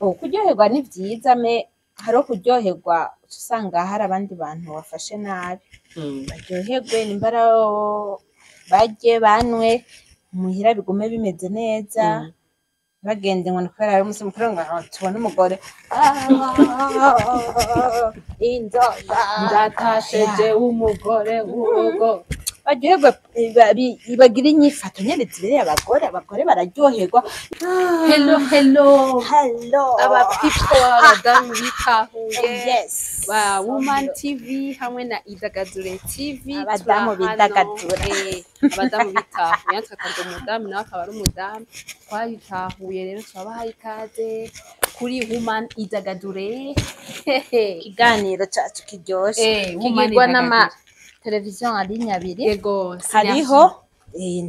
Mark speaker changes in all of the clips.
Speaker 1: Bon, kuryoherwa ni vyiza, mais hariho kuryoherwa uca usanga hari abandi bantu wafashe nabi. Baryoherwe, nimba ari aho barye, banwe, muhira bigume bimeze neza. Bagende ngo ni kubera hari umunsi mukuru, ngo tubone umugore, "Ah, inzoga."
Speaker 2: Ndatasheje w'umugore w'urugo.
Speaker 1: Baryoherwe, bagire inyifato nyene zibereye abagore. Abagore bararyoherwa.
Speaker 2: Hello, hello.
Speaker 1: Hello.
Speaker 2: Aba people, abadamu bitahuye
Speaker 1: Yes.
Speaker 2: ba Woman TV hamwe na Idagadure TV.
Speaker 1: Abadamu
Speaker 2: Turi hano,
Speaker 1: bidagadura.
Speaker 2: Abadamu bitahuye, natwe akaba umudamu, nawe akaba ari umudamu, twabitahuye. Rero turabahaye ikaze kuri Woman Idagadure.
Speaker 1: Ikiganiro cacu kiryoshe
Speaker 2: Woman
Speaker 1: kigirwa n'ama
Speaker 2: Idagadure.
Speaker 1: televiziyo ari abiri.
Speaker 2: Yego.
Speaker 1: Hariho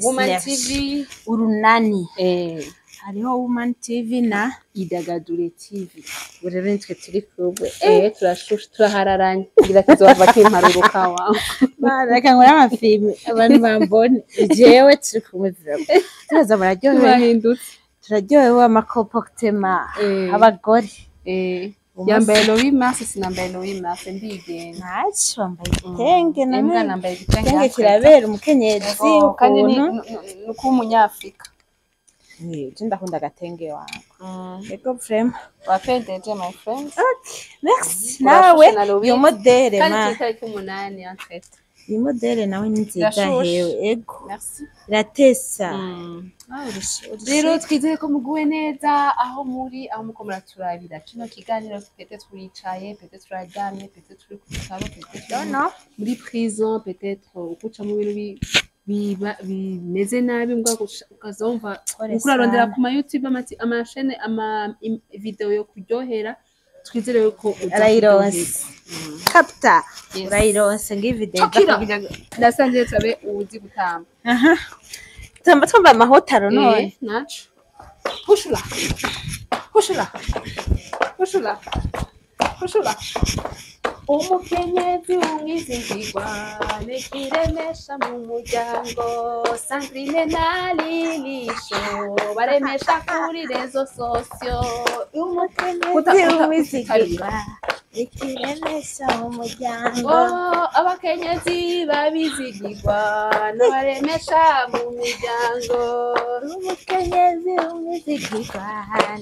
Speaker 2: Woman
Speaker 1: Synergy.
Speaker 2: TV.
Speaker 1: Urunani. Hariho Woman TV na
Speaker 2: Idagadure TV.
Speaker 1: Ubu rero nitwe turi kumwe.
Speaker 2: Turashushe, turahararanye, ngira kizova kimparuruka wawe.
Speaker 1: Mana, reka nkore amafilme abantu bambone. Jewe turi kumwe vraiment, turaza, muraryohewe.
Speaker 2: Turahindutse.
Speaker 1: Turaryohewe, ama comportement abagore.
Speaker 2: Yambaye le 8 mars, sinambaye le 8 mars, ndigenga.
Speaker 1: Ntaco, wambaye igitenge
Speaker 2: Imbwa.
Speaker 1: none.
Speaker 2: Nambaye igitenge.
Speaker 1: Igitenge kirabera umukenyezi.
Speaker 2: Kandi ni
Speaker 1: ukuntu
Speaker 2: ni uko umunyafrika.
Speaker 1: Je ndakunda agatenge wawe, ego vraiment.
Speaker 2: Wapendeje, my friend.
Speaker 1: Merci nawe.
Speaker 2: Urashushe na Louise.
Speaker 1: Iyo modèle
Speaker 2: Kandi
Speaker 1: ma
Speaker 2: turi itariki 8 en fait.
Speaker 1: Iyi modèle nawe ni nziza.
Speaker 2: Irashushe.
Speaker 1: Hewe, ego.
Speaker 2: Merci.
Speaker 1: Iratesa. Ah,
Speaker 2: Rero twizere ko muguwe neza aho muri, aho muko muraturabira kino kiganiro. Peut-être uricaye, peut-être uraryamye, peut-être uri ku bitaro, peut-être uri
Speaker 1: no
Speaker 2: muri prison, peut-être ukuca mu bintu bimeze nabi, mbwa ukazumva
Speaker 1: Pole
Speaker 2: uko urarondera
Speaker 1: sana.
Speaker 2: ku ma YouTube ama chaîne, ama video yo kuryohera. Twizere yuko uza
Speaker 1: Arayironse.
Speaker 2: kuryoherwa.
Speaker 1: Kapta.
Speaker 2: Yes.
Speaker 1: Urayironse ngiyi video.
Speaker 2: Chokira. Ndasanze turabe uzi gutamba.
Speaker 1: Aha, tamba, twambaye amahotaro none.
Speaker 2: Naco hushura, hushura, hushura, hushura. Umukenyezi w'umwizigirwa nikiremesha mu muryango. Sandrine na Lilisho baremesha kuri réseaux sociaux.
Speaker 1: Umukenyezi w'umwizigirwa ikiremesha mu muryango.
Speaker 2: Oh, abakenyezi babizigirwa n'abaremesha mu miryango.
Speaker 1: Umukenyezi w'umwizigirwa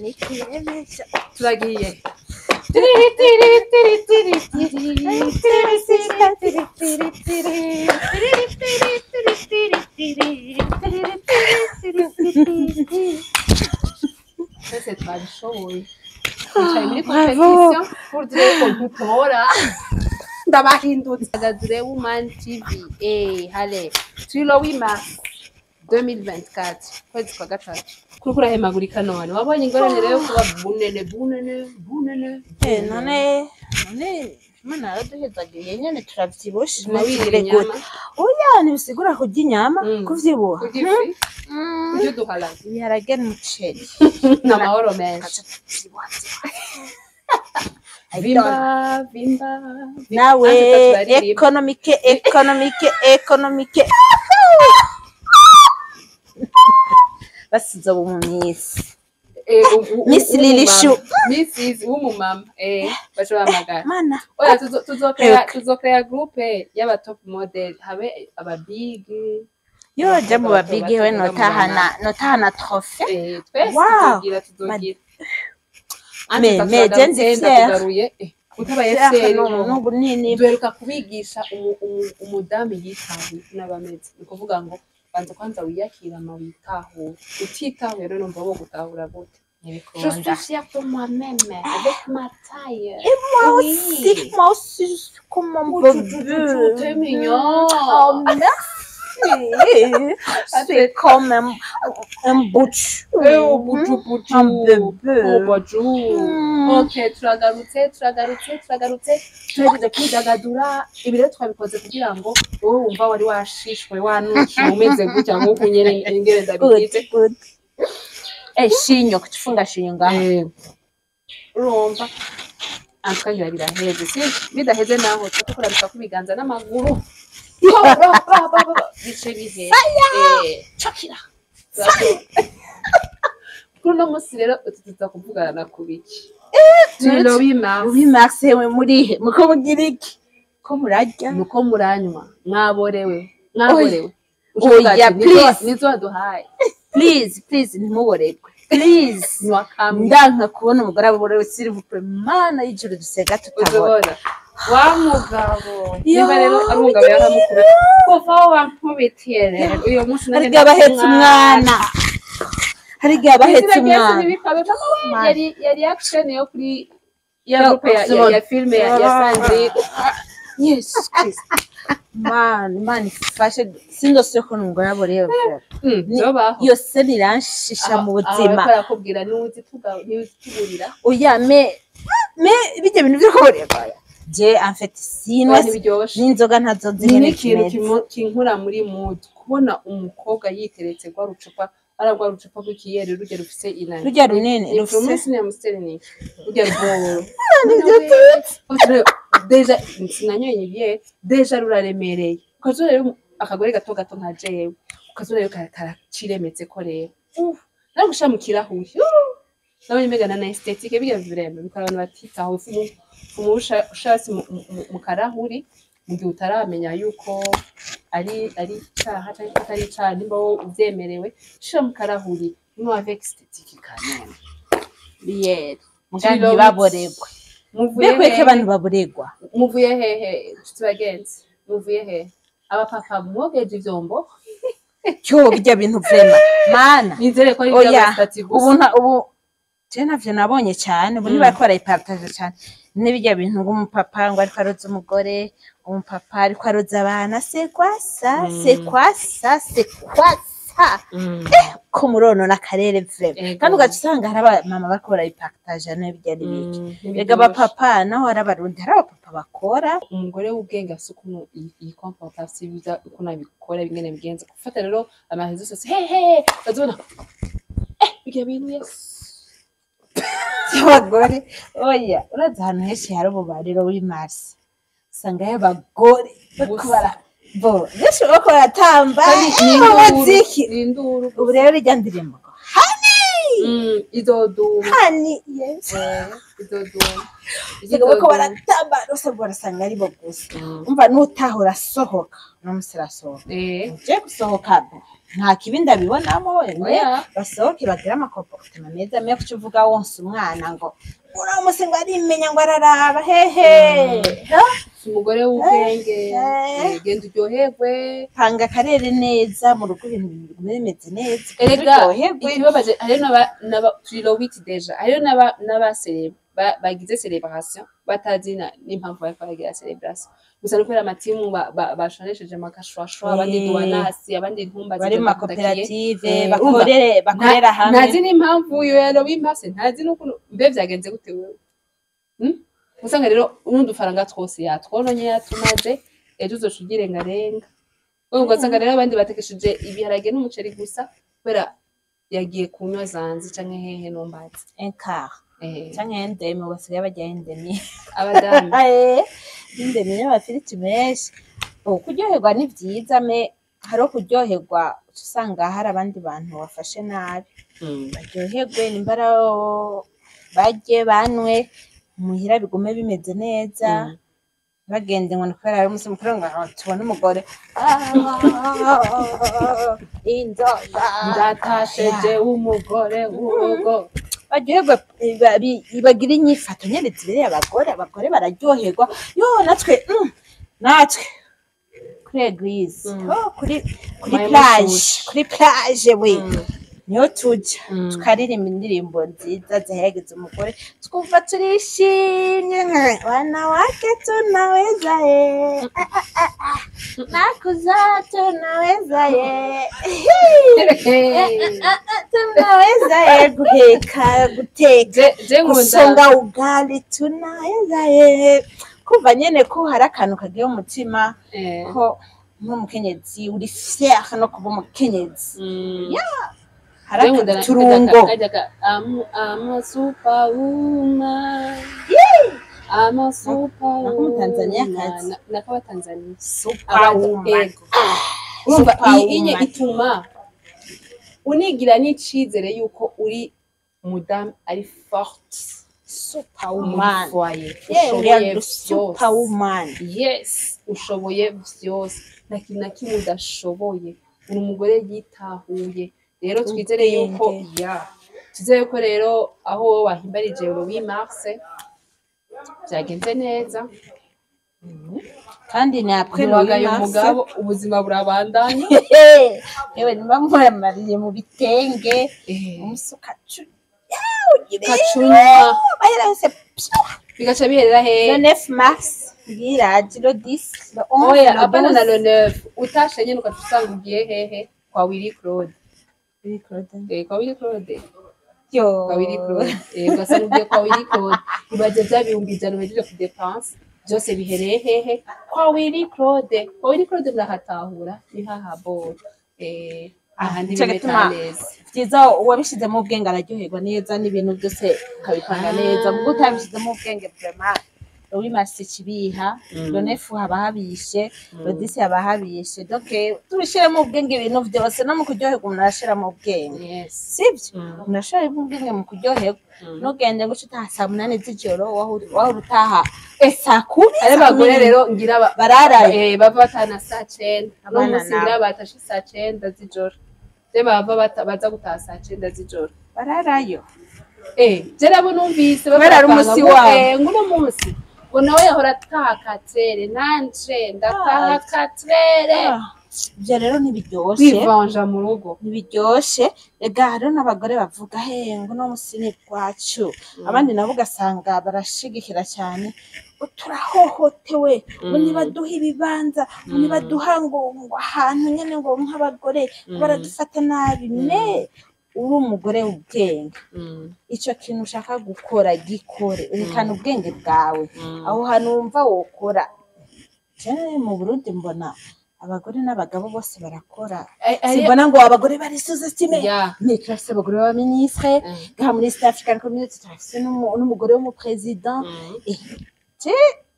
Speaker 1: nikiremesha.
Speaker 2: Turagiye. Tiri tiri tiri tiri tiri tiri tiri tiri tiri tiri tiri tiri tiri tiri tiri tiri tiri tiri. Twese twabishoboye, twicaye muri
Speaker 1: Bravo.
Speaker 2: compétition pour dire ko dutora. Ndabahindutse. Gadure Woman TV, hale turi le 8 mars 2024, kwezi kwa gatatu. Kuriko urahemagurika none, wabonye ingorane rero yo kuba bunene bunene bunene.
Speaker 1: None Imana yaraduhezagiye nyene, turavyibushe.
Speaker 2: Guma wirira
Speaker 1: Nagire
Speaker 2: inyama.
Speaker 1: gute? Oya, ntibisigura kurya inyama, kuvyibuha.
Speaker 2: Kurya ifi, kurya uduharage.
Speaker 1: Ibiharage n'umuceri.
Speaker 2: Ni amahoro menshi.
Speaker 1: Tugaca tuvyibuha.
Speaker 2: Vimba vimba.
Speaker 1: Nawe.
Speaker 2: Natwe turaririmba.
Speaker 1: Économique, économique, économique, basize ubu mu minsi. Miss Lilishu.
Speaker 2: Mrs w'umumama, baca bahamagara.
Speaker 1: Mana.
Speaker 2: Oya, tuzokrea groupe y'aba top model, habe aba big.
Speaker 1: Yo ja mu babigi we, notahana trophée.
Speaker 2: Twese.
Speaker 1: Wow.
Speaker 2: Tuzogira.
Speaker 1: Mais je ndi fière.
Speaker 2: Ndakugaruye, utabaye
Speaker 1: Fière.
Speaker 2: fière.
Speaker 1: N'ubu nini.
Speaker 2: Duheruka kubigisha umudamu yitahuye n'abameze, ni ukuvuga ngo banza kwanza wiyakira ama witahure. Utitahuye rero numva wo gutahura gute? Je
Speaker 1: Ntibikunda.
Speaker 2: suis fière de moi-même avec ma taille.
Speaker 1: Et moi aussi, moi aussi, je suis comme un bébé.
Speaker 2: T'es mignon.
Speaker 1: Oh, merci. Je suis comme un bouch.
Speaker 2: Eh, bucu bucu.
Speaker 1: Un bébé.
Speaker 2: Oh, bucu. Ok, turagarutse, turagarutse, turagarutse. Tuhejeje kwidagadura. Ibi rero twabikoze kugira ngo wowe wumva wari washishwe, wanukiwe, umeze gutya nk'uku nyene ingene ndabigize.
Speaker 1: Good, good. Eh, shinyo, kuchifunga shinyo ngaho.
Speaker 2: Urumva antwagira biraheze, si bidaheze naho tuba tukurambika ku ibiganza n'amaguru. Ba, ba, ba, ba, ba, bice bihe. Cakira. Kuri uno munsi rero tuza kuvugana ku biki? Turi le 8 mars.
Speaker 1: 8 mars, we murihe? Muko mugira iki? Ko murarya?
Speaker 2: Nuko muranywa, mwaborewe, mwaborewe.
Speaker 1: Oya, please.
Speaker 2: Nizo waduhaye.
Speaker 1: Please, please, ntimuboregwe, please.
Speaker 2: Nywa kamwe.
Speaker 1: Ndanka kubona umugore aborewe, s'il vous plaît. Mana y'ijuru, dusega tutabona.
Speaker 2: Uzobona wa mugabo.
Speaker 1: Yo,
Speaker 2: Niba rero ari umugabo yaramukuru kuva aho wankubitiye rero uyo munsi.
Speaker 1: Hari igihe abahetse umwana, hari igihe abahetse umwana.
Speaker 2: Yari yari action yo kuri ya groupe ya filme ya Sandrine.
Speaker 1: Yesu Kristo, Mana, Imana ifashe, sindose ko umugore aborewe.
Speaker 2: Zobaho.
Speaker 1: Iyo se biranshisha mu buzima.
Speaker 2: Aho barakubwira niwuzi tugurira.
Speaker 1: Oya, mais bijya bintu byo kuborerwa, je en fait sinwa
Speaker 2: Ntibiryoshe.
Speaker 1: n'inzoga ntazo
Speaker 2: Ni
Speaker 1: zingene
Speaker 2: n'ikintu
Speaker 1: kimeze.
Speaker 2: Kinkura muri mood kubona umukobwa yiteretse rwa rucupa, ari rwa rucupa rw'ikiyeri, rujya rufise inani.
Speaker 1: Rujya runini.
Speaker 2: Ni
Speaker 1: Rufise
Speaker 2: Primus, ni Amstel, ni rujya rwobo. Déjà sinanyoye ibiye, déjà ruraremereye, ukaza rero akagore gato gato nka jewe, ukaza rero karaciremetse ko rero nawe gushira mu kirahuri, nabonye mbega na esthétique biga vraiment bikora abantu batitaho. Fumu ushatse mu karahuri mu gihe utaramenya yuko ari icaha canke ko atari icaha, nimba wowe uvyemerewe, shira mu karahuri no avec esthétique quand même.
Speaker 1: Biyeri muga ntibaboregwe.
Speaker 2: Muvuye
Speaker 1: Mbega ko
Speaker 2: hehe?
Speaker 1: abantu baboregwa.
Speaker 2: Muvuye hehe, nshuti bagenzi? Muvuye hehe, abapapa mwogeje ivyombo?
Speaker 1: Cyo bijya bintu vraiment, Mana.
Speaker 2: Nizere ko ari
Speaker 1: Oya,
Speaker 2: ivy'amasitati gusa.
Speaker 1: Ubu je ntavyo nabonye cyane, ubu ntibariko barayipartaje cyane n'ibijya bintu ngo umupapa ngo ariko aroza umugore, umupapa ariko aroza abana. C'est quoi ça? C'est quoi ça? C'est quoi ça? Ko muronona akarere vraiment. Kandi ugaca usanga hari abamama bariko barayipartaje n'ibijya n'ibiki. Ega abapapa naho hari Abarundi, hari abapapa bakora.
Speaker 2: Umugore w'ubwenge afise ukuntu yikomporta, afise ibyo ukuntu abikora, ingene bigenza. Gufata rero ama réseaux sociaux, hehe, bazobona bijya bintu, yes.
Speaker 1: By'abagore, oya, urazi ahantu henshi hari ububariro w'i mars, usangayo abagore bariko
Speaker 2: Gusa.
Speaker 1: Bo benshi bariko baratamba.
Speaker 2: Kandi ni induru,
Speaker 1: Umuziki.
Speaker 2: Ni induru.
Speaker 1: Ubu rero rijya ndirimbo ngo
Speaker 2: Izoduma.
Speaker 1: Hani, yes.
Speaker 2: Izoduma.
Speaker 1: Usanga bariko baratamba rwose, barasanga ari bo gusa. Umva, n'utaha urasohoka, uno musi urasohoka. Uje gusohoka, nta kibi ndabibonamo.
Speaker 2: Oya.
Speaker 1: Basohoke bagire ama comportement meza. Mwe kuco uvuga wonsa umwana ngo uno musi ngo arimenya ngo araraba hehe. Ha?
Speaker 2: Si umugore w'ubwenge. Genda uryoherwe.
Speaker 1: Panga akarere neza mu rugo, ibintu bigume bimeze neza.
Speaker 2: Erega
Speaker 1: uryoherwe.
Speaker 2: Ikibabaje, hariyo n'aba turi le 8 déjà, hariyo n'aba bagize célébration batazi n'impamvu bariko baragira célébration gusa, ni kubera amatimu bashonesheje amakashwashwa, abandi duwanasi, abandi intumba.
Speaker 1: Bari mu
Speaker 2: zidadakiye.
Speaker 1: Makoperative.
Speaker 2: Urumva,
Speaker 1: Bakorera hamwe.
Speaker 2: Ntazi n'impamvu iyo ya le 8 mars, ntazi n'ukuntu mbe vyagenze gute wewe. Usanga rero n'udufaranga twose yatwononye, yatumaze, ejo uzoca ugirengarenga. Wewe ugasanga rero abandi batekesheje ibiharage n'umuceri gusa kubera yagiye kunywa zanzi canke hehe nombazi.
Speaker 1: Enkar canke endemi, basigaye barya endemi.
Speaker 2: Abadamu.
Speaker 1: Indemi n'amafiriti menshi. Ubu kuryoherwa ni vyiza, mais hariho kuryoherwa uca usanga hari abandi bantu bafashe nabi. Baryoherwe, nimba ari abo barye banwe, muhira bigume bimeze neza. Bagende ngo ni kubera hari umunsi mukuru ngo tubone umugore, inzoga.
Speaker 2: Ndatasheje umugore w'urugo.
Speaker 1: Baryoherwe, bagire inyifato nyene zibereye abagore. Abagore bararyoherwa yo, natwe natwe kuri église, oh, kuri
Speaker 2: Maye
Speaker 1: plage,
Speaker 2: mushushe.
Speaker 1: Kuri plage we niho tuja, tukaririmba indirimbo nziza ziherekeza umugore, twumva turishimye. Wanawake tunaweza ye, ah, ah, ah, ah. Nakuza tunaweza ye, tunaweza ye, guheka, guteka,
Speaker 2: Je nkunda
Speaker 1: gusonga ugali, tunaweza ye. Kumva nyene ko hari akantu kagiye umutima, ko nk'umukenyezi uri fier no kuba umukenyezi. Hari
Speaker 2: Je nkunda
Speaker 1: akaturungo.
Speaker 2: Kajya I'm a superwoman. I'm a superwoman.
Speaker 1: Nako Umutanzaniyakazi.
Speaker 2: Nako Abatanzaniya.
Speaker 1: Superwoman.
Speaker 2: Ego. Urumva iyi inye
Speaker 1: Superwoman.
Speaker 2: ituma unigira n'icizere yuko uri Umudamu ari forte
Speaker 1: Superwoman.
Speaker 2: Muri foyer.
Speaker 1: Yeah, uriya
Speaker 2: Ushoboye vyose.
Speaker 1: Superwoman.
Speaker 2: Yes, ushoboye vyose, nta kintu na kimwe udashoboye. Uri umugore yitahuye. Rero twizere yuko
Speaker 1: Ubwenge.
Speaker 2: Ya, twizere yuko rero aho wowe wahimbarije le 8 mars byagenze neza.
Speaker 1: Kandi ni après le
Speaker 2: Ntiwagaye
Speaker 1: 8 mars.
Speaker 2: umugabo, ubuzima burabandanya.
Speaker 1: Yewe, nimba mwamariye mu bitenge, umusuka
Speaker 2: Kacunywa.
Speaker 1: Bahera yose.
Speaker 2: Bigaca biherera
Speaker 1: Le
Speaker 2: hehe?
Speaker 1: 9 mars ngiraje, le 10, le 11,
Speaker 2: Oya,
Speaker 1: le
Speaker 2: apana na
Speaker 1: 12.
Speaker 2: Le 9 utashe nyene ugaca usanga ugiye hehe? Kwa Willy Claude.
Speaker 1: Willy Claude.
Speaker 2: Kwa Willy Claude.
Speaker 1: Yo.
Speaker 2: Kwa Willy Claude. Ugasanga ugiye kwa Willy Claude. Ibaze bya 100,000 uhejeje ku dépenser byose bihereye hehe? Kwa Willy Claude. Kwa Willy Claude murahatahura, ni hahabo ahandi
Speaker 1: Nico
Speaker 2: bimeta
Speaker 1: gituma
Speaker 2: neza.
Speaker 1: Vyiza uwabishizemo ubwenge araryoherwa neza n'ibintu byose ukabipanga neza. Mugo utabishizemo ubwenge, vraiment, le 8 mars kibiha, le 9 haba habishe, le 10 haba habishe. Donc tubishiremo ubwenge ibintu byose, no mu kuryoherwa umuntu arashiramo ubwenge. Sibyo? Umuntu arashiramo ubwenge mu kuryoherwa. Ntugende ngo uce utaha saa 8 z'ijoro, wahora utaha saa 10.
Speaker 2: Ari
Speaker 1: saa
Speaker 2: abagore
Speaker 1: 10.
Speaker 2: Rero ngira
Speaker 1: Bararaye.
Speaker 2: Bava batana saa 9 no
Speaker 1: Abana
Speaker 2: munsi ngira
Speaker 1: nabo.
Speaker 2: batashe saa 9 z'ijoro. Je bava baza gutaha saa 9 z'ijoro.
Speaker 1: Bararayo.
Speaker 2: Je nabo numvise
Speaker 1: Kubera ari
Speaker 2: bapanga
Speaker 1: umusi
Speaker 2: ngo,
Speaker 1: wabo.
Speaker 2: Nguno munsi ngo nawe yahora ataha katrere, nanje ndataha katrere.
Speaker 1: Ah, ivyo rero ntibiryoshe.
Speaker 2: Kwivanja mu rugo.
Speaker 1: Ntibiryoshe. Ega hariho n'abagore bavuga he ngo uno musi ni rwacu, abandi nabo ugasanga barashigikira cyane ngo turahohotewe, ngo ntibaduha ibibanza, ngo ntibaduha ngo ahantu nyene, ngo nk'abagore baradufata nabi. Me uri umugore w'ubwenge, ico kintu ushaka gukora gikore, erekana ubwenge bwawe aho hantu wumva wokora. Jewe mu Burundi mbona abagore n'abagabo bose barakora. Simbona ngo abagore bari sous-estimés. Mais turafise abagore b'abaministre ngaha muri East African Community, turafise n'umugore w'umupresident. Je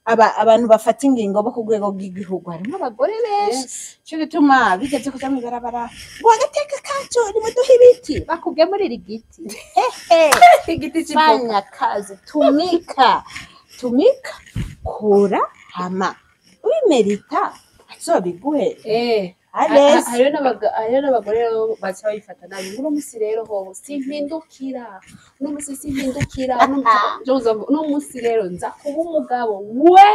Speaker 1: abantu bafata ingingo bo ku rwego rw'igihugu harimo abagore benshi. Cyo gituma bigeze kuja mw'ibarabara ngo agateka kacu, nimuduhe ibiti, bakugemurira igiti hehe?
Speaker 2: Igiti c'ivoka.
Speaker 1: Fanya kazi, tumika, tumika, kora, hama ubimerita azobiguhe. Arese.
Speaker 2: Hariho n'abagore rero baca babifata nabi ngo uno musi rero hoho simpindukira, uno musi simpindukira, uno musi rero nza kuba umugabo we.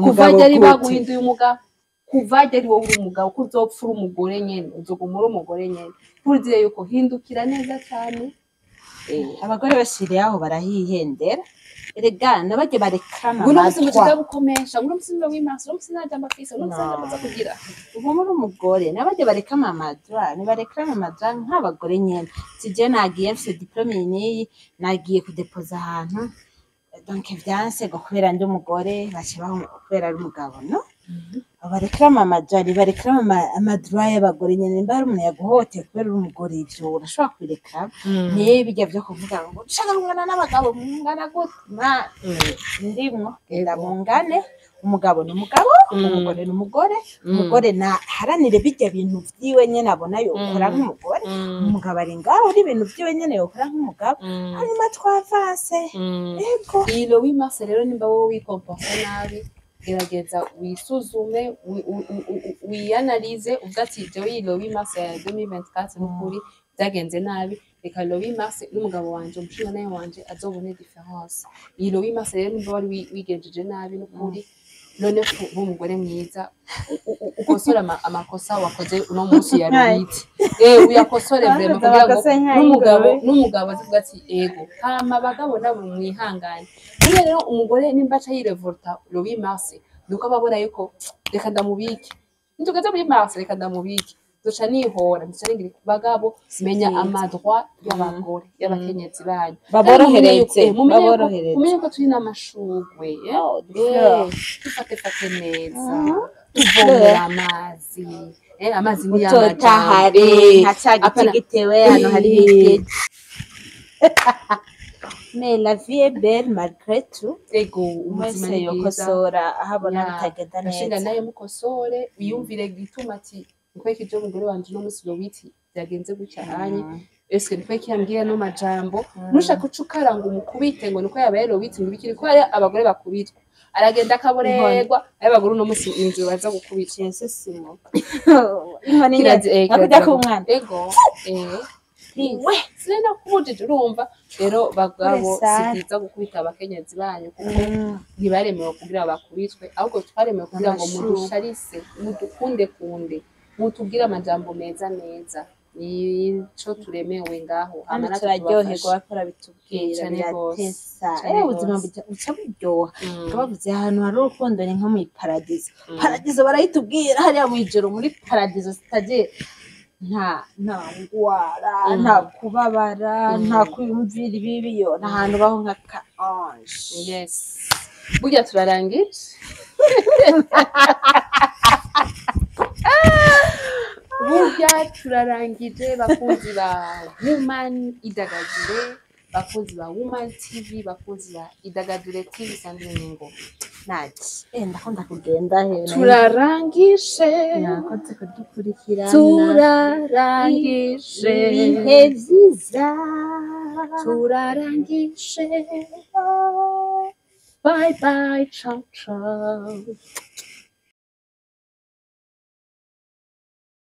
Speaker 2: Kuva ryari baguhinduye umugabo? Kuva ryari wowe uri umugabo? Ko uzopfa uri umugore nyene, uzoguma uri umugore nyene. Nturizeye yuko hindukira neza cyane.
Speaker 1: Abagore bashiriye aho barahihendera erega, nabajye barekama
Speaker 2: Ngo uno musi
Speaker 1: amatwa.
Speaker 2: Mukiza bukomesha ngo uno musi mbe w'imaso, uno musi nta jambo afise, uno musi nta jambo aza kugira.
Speaker 1: Ubu muri umugore nabajye barekama amadwa, nibarekama amadwa nk'abagore nyene. Sije nagiye mfise diplôme iyi n'iyi, nagiye kudepoza ahantu, donc vyanse ngo kubera ndi umugore, baca baha kubera ari umugabo. No bareklama amadwa, nibareklama amadwa y'abagore nyene. Nimba hari umuntu yaguhoteye kubera uri umugore, ivyo urashobora kubireka. Niyo bijya vyo kuvuga ngo ushaka kungana n'abagabo, mungana gute? Ma ndimwo, genda mungane. Umugabo ni umugabo, umugore ni umugore. Umugore naharanire bijya bintu vyiwe nyene abona yokora nk'umugore. Umugabo ari ngaho n'ibintu vyiwe nyene yokora nk'umugabo, hanyuma twavase. Ego.
Speaker 2: Iyi le 8 mars rero, nimba wowe wikomporta nabi, gerageza wisuzume, wiyanalize, uvuga ati jewe iyi le 8 mars ya 2024 n'ukuri byagenze nabi, reka le 8 mars n'umugabo wanje, umushingantahe wanje azobone différence. Iyi le 8 mars rero, nimba wari wigenjeje nabi, n'ukuri none kuba umugore mwiza, ukosore amakosa wakoze uno munsi ya le 8, uyakosore vraiment kugira ngo
Speaker 1: Amakosa nk'ay'ingurube.
Speaker 2: n'umugabo azivuga ati ego. Hama abagabo nabo mwihangane. Niyo rero umugore nimba aca yirevolta le 8 mars, nuko aba abona yuko reka ndamubike, nitugeze muri mars reka ndamubike, duca nihora, duca nigira. Bagabo, menya
Speaker 1: Vyiza.
Speaker 2: Amadroit y'abagore, y'abakenyezi banyu.
Speaker 1: Baborohereze.
Speaker 2: Mumenye yuko-
Speaker 1: Baborohereze.
Speaker 2: Mumenye ko turi n'amashugwe.
Speaker 1: Oh, des fleurs.
Speaker 2: Dufate fate neza,
Speaker 1: Tuvomera.
Speaker 2: tuvomera amazi, amazi ni
Speaker 1: Utotahare nka ca giti gitewe hano hari ibiti. Mais la vie est belle malgré tout.
Speaker 2: Ego, ubuzima
Speaker 1: Wese
Speaker 2: ni bwiza.
Speaker 1: yokosora aho abona
Speaker 2: Ya,
Speaker 1: bitagenda
Speaker 2: gashinga
Speaker 1: neza.
Speaker 2: naye mukosore, wiyumvire gituma ati nkweke ibyo umugore wanje uno munsi le 8 byagenze gutya hanye. Eske niko yambwiye no majambo? Nushaka uca ukaranga umukubite ngo niko yabaye le 8, ngo ibiki, ko hari abagore bakubitwa, aragenda akaborerwa. Ari abagore uno musi inzu baza gukubitwa.
Speaker 1: Jewe simo inkoni.
Speaker 2: Kirazi,
Speaker 1: nyene nakujya
Speaker 2: kirazira.
Speaker 1: k'umwana.
Speaker 2: Ego,
Speaker 1: we.
Speaker 2: Sinenda kubujije. Urumva rero, bagabo, si
Speaker 1: Sara.
Speaker 2: byiza gukubita abakenyezi banyu, kuko ntibaremewe kugira bakubitwe, ahubwo twaremewe kugira ngo
Speaker 1: Amashurwe.
Speaker 2: mudusharise, mudukunde kunde, mutubwire amajambo meza meza. Nico turemewe ngaho.
Speaker 1: Kandi
Speaker 2: Hama natwe
Speaker 1: turaryoherwa
Speaker 2: tubafashe.
Speaker 1: bakora bitubwira.
Speaker 2: Cane gose.
Speaker 1: Biratesa.
Speaker 2: Cane
Speaker 1: Ubuzima
Speaker 2: gose.
Speaker 1: buca buryoha. Bavuze ahantu hari urukundo ni nko mu iparadizo. Paradizo barayitubwira hariya mu ijoro. Muri paradizo sitagiye, nta ngwara, nta kubabara, nta kwiyumvira ibibi, yo nta hantu baho nka ka ange.
Speaker 2: Yes, burya turarangije, burya turarangije. Bakunzi ba Woman Idagadure, bakunzi ba Woman TV, bakunzi ba Idagadure TV, Sandrine ngo
Speaker 1: Naki, ndakunda kugenda he.
Speaker 2: Turarangije.
Speaker 1: Mwakoze kudukurikirana.
Speaker 2: Turarangije.
Speaker 1: Ibihe vyiza.
Speaker 2: Turarangije. Bye bye, ciao ciao.